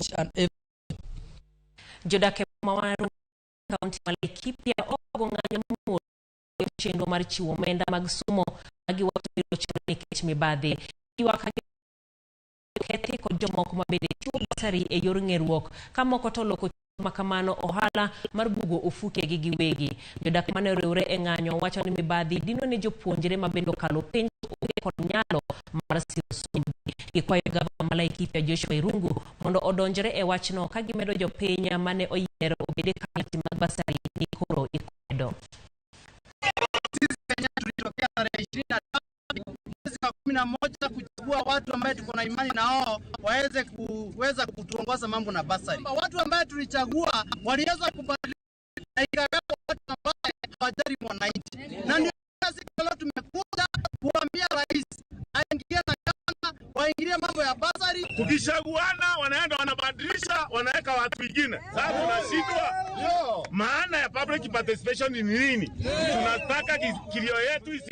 Each and every Jodak e boma mar kaunti ma Laikipia ogo ng'anyo momuol chenro mar chiwo omenda mag somo ma giwacho ni rochore nikech mibadhi. Giywak ka kethi kod jomoko ma bende chiwo basari e yor ng'eruok ka moko to loko ma kamano ohala mar bugo ofukegi giwegi. Jodak mane oriwre e ng'anyo wacho ni mibadhi dino ne jopuonjre ma bende okalo penj onge kod nyalo mar siro sombgi. Gikwayo gavana ma Laikipia Joshua Irungu mondo odonjre e wachno ka gimedo jopiny mane oyiero obed e kamati mag basari ni koro ikwedo. Sisi Kenya tulitokea tarehe 25 mwezi wa 11 kuchagua watu ambaye tuko na imani na wao waweze kuweza kutuongoza mambo na basari. Watu ambaye tulichagua waliweza kubadilika na ikawekwa watu ambaye hawajali mwananchi, na ndio siku leo tumekuja kuambia rais aingie na kama waingilie mambo ya basari. Tukichaguana wanaenda wanabadilisha, wanaweka watu wengine. Sasa tunashindwa. Maana ya public participation ni nini? Tunataka kilio yetu isi